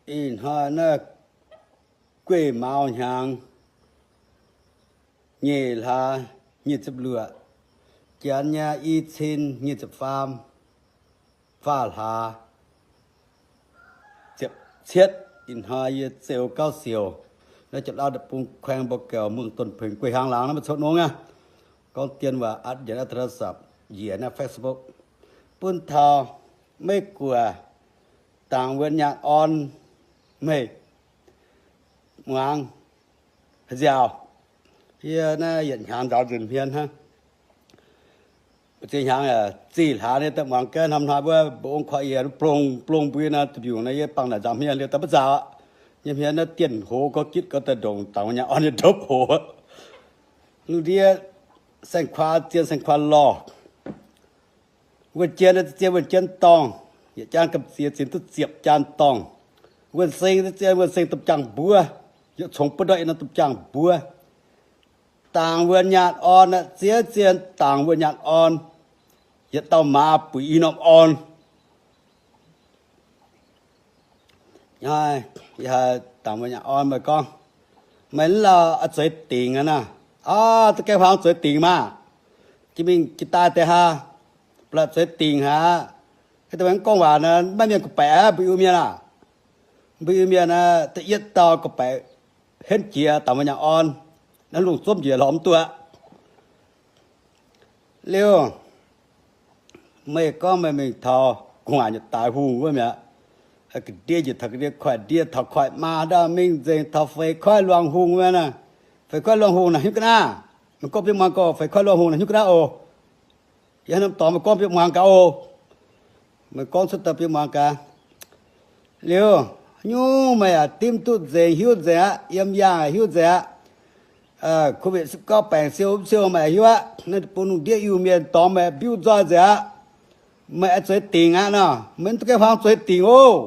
Ih hnoi naaiv guei mauz hnyangx nyeic hlaax nyic ziepc luoqc, janx nyei i cin nyic ziepc faam, faah hlaax ziepc cietv. Ih hnoi yie Zeux Gauv Siouc, naaiv Janx-Lauv deic-bung แขวงบ่อแก้ว เมืองต้นเพิ่ง guei hnaangx laangz naaiv maaih coqv nongx aqv. Gorngv dien waac atv njiec naaiv โทรศัพท์ njiec naaiv Facebook, bun taux Meiv Guoqv dangc wuov nyaanh orn meih muangx nziaauc. Yie naaiv yietc hnyangx nzaaux nzunc hmien hnangv. Ziex hnyangx zih hlaax nyei daaih muangx gaax hnamv hnoi wuov mbuo ong koiv yie blong blong mbui naaiv duqv mbiungc naaiv, yie bangc naaic nzaaux hmien liuz daaih maiv nzaaux. Nyei hmien naaiv dienh hoz gorngv gitv gorngv daaih ndongc dangc wuov nyaanh orn nyei ndopv hoz. Lungh ndiev saeng-kuaaz zien saeng-kuaaz lorh. Wuonh jien zien wuonh jien dorngh, yietc jaan gamh ziex zinx duqv ziepc jaan dorngh. Wuonh seng zien wuonh seng domh jaangh mbuov, yietc congx buov ndortv yiem norm domh jaangh mbuov. Dangc wuonh nyaanh orn, ziex zien dangc wuonh nyaanh orn, yietc dauh maaz buic i norm orn. Hnoi yie haiz dangc wuonh nyaanh orn meih gorngv, meih mv lauh oix zueiz dingc aqv naaiv. Aa, duqv gaengh huaang zueiz dingc maah. Jiex mingh jiex daaih deix haa, ba'laqc zueiz dingc hnangv. Aa, dongh mv gorngv waac naaiv, maiv mienh gorngv-baeqc aqv, mbuo Iu-Mienh aah. Mbuo Iu-Mienh aah, da'yietv dauh gorngv-baeqc henv jiex dangc wuonh nyaanh orn, naaiv lungh zomv njiec lorz mv duqv aqv. Liuz, meih gorngv meih mingh taux gu'nguaaic nyei daaix hungh wuov mi'aqv. Ga'ndiev njiec taux ga'ndiev koiv, ndiev taux koiv maa, ndau mingh nzengc taux feix koiv luangh hungh wuov naaiv. Feix koiv luangh hungh naaic hnyouv ga'naaiv. Meih gorngv bun yie muangx gaax, feix koiv luangh hungh naaic hnyouv ga'naaiv oc. Yie haaix norm dorngx meih gorngv bun yie muangx gaax oc. Meih gorngv cuotv daaih bun yie muangx gaax. Liuz, nyungc meih aac dimv duqv nzengc, hiuv nzengc aqv, yiem yaangh hiuv nzengc aqv. Covid siou gauv baengc siou mv siou meih hiuv aqv. Naaiv bun lungh ndiev Iu-Mienh dorngx meih mbiuv nzoih nzengc aqv. Meih oix zueiz dingc aqv nor, meih mv duqv gaengh huaang zueiz dingc oc.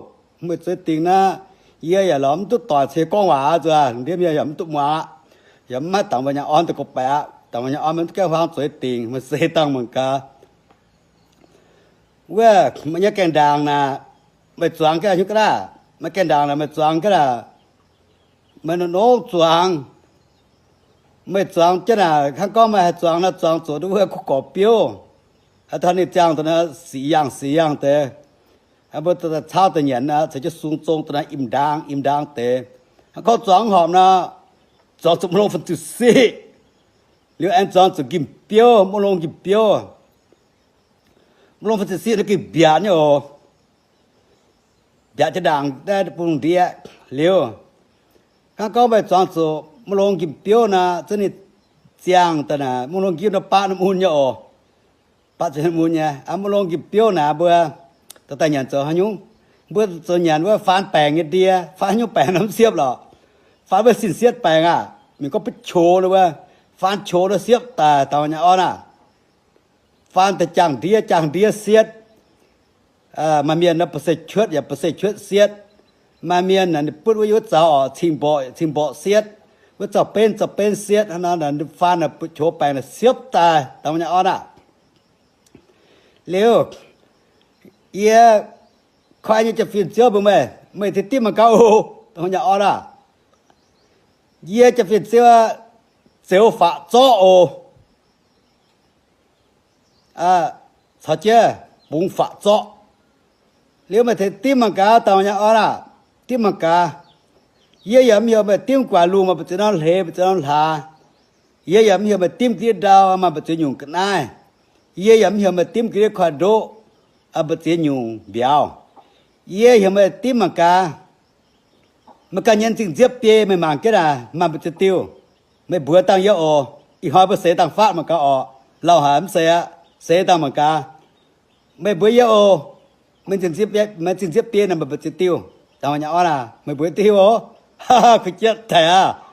Meih zueiz dingc naaiv, yie yaac lorz mv duqv doic ceix gorngv waac aqv. Zuqc lungh ndiev mienh yaac mv duqv muangx aqv. Yaac mv maaih dangc wuonh nyaanh orn daaih gorngv-baeqc aqv. Dangc wuonh nyaanh orn meih mv duqv gaengh huaang zueiz dingc, meih seix dangh mangc gaax. Wuov meih nyei gaengh ndaangc naaic, meih zuangx ga'hnyouv ga'naaiv. Meih gaengh ndaangc naaic meih zuangx ga'naaiv, meih nongx zuangx. Meih zuangx jienv naaic, hnangv gorngv meih haih zuangx nor, zuangx zuqc wuov kuv gorx biouv. Aa, taux ninh ziangh daaih naaiv sic yangh sic yangh deix. Mbuo daaih cauv daaih nyanc naaiv, caux jienv sung zong daaih naaiv im ndaang im ndaang deix. Hnangv gorngv zuangx horpc nor, zuangx zuqc maiv longx fun-ziu-siqv. Liuz aengx zuangx zuqc nqimh biouv, maiv longx nqimh biouv. Maiv longx fun-ziu-siqv naaiv gengh mbiaatc nyei oc. Mbiaatc jienv ndaangc naaiv bun lungh ndiev liuz, hnangv gorngv meih zuangx zuqc maiv longx nqimh biouv nor, zungv ninh ziangh daaih naaic maiv longx nqimh nor baqv norm mun nyei oc. Baqv zuqc norm mun nyei. Maiv longx nqimh biouv naaic mbuo daaih daaih nyanc zoux haaix nyungc? Mbuo zoux nyanc wuov faan baengc nyei ndie. Faan haaix nyungc baengc nor mv siepv lorqc. Faan wuov sin sietv baengc aqv. Mienh gorngv butv qox nor wuov, faan qox nor siepv daaih dangx nyaanh orn aqv. Faan daaih jaangh ndiev, jaangh ndiev sietv. Maaih mienh nor ba'seix cuotv yaac ba'seix cuotv sietv. Maaih mienh naaic ninh butv wuov, wuov zaux orqc, cing-mborqc, cing-mborqc sietv. Wuov zaux benv, zaux benv sietv. Hnangv nor faan naaic butv qox baengc naaic siepv daaih dangx nyaanh orn aqv. Liuz, yie koiv nyei jaa-fin ziouv mbuox meih, meih tengx dimv mangc gaax oc, dangx nyaanh orn aqv. Yie jaa-fin ziouv Zeux Faqv Zorqv oc. Caux jienv Bungx Faqv Zorqv. Liuz meih tengx dimv mangc gaax, dangx nyaanh orn aqv. Dimv mangc gaax. Yie yaac mv heuc meih dimv guaax lungh maaih mbu'ziex norm hleix, mbu'ziex norm hlaax. Yie yaac mv heuc meih dimv ga'ndiev ndau maaih mbu'ziex nyungc ga'naaiv. Yie yaac mv heuc meih dimv ga'ndiev koiv-ndoqv mbu'ziex nyungc mbiauz. Yie heuc meih dimv mangc gaax. Meih ganh nyei zingh nziepv biei meih mangc jienv naaic maaih mbu'ziex diuh. Meih mbuox dangh yie oc. Ih hnoi mbuo seix dangh fatv mangc gaax orqc. Lauh haic mv seix aqv. Seix dangh mangc gaax. Meih mbuox yie oc. Meih zingh nziepv biei, meih zingh nziepv biei naaic maaih mbu'ziex diuh. Dangx nyaanh orn aac, meih mbuox diuh oc. Kuv jienv daic aqv.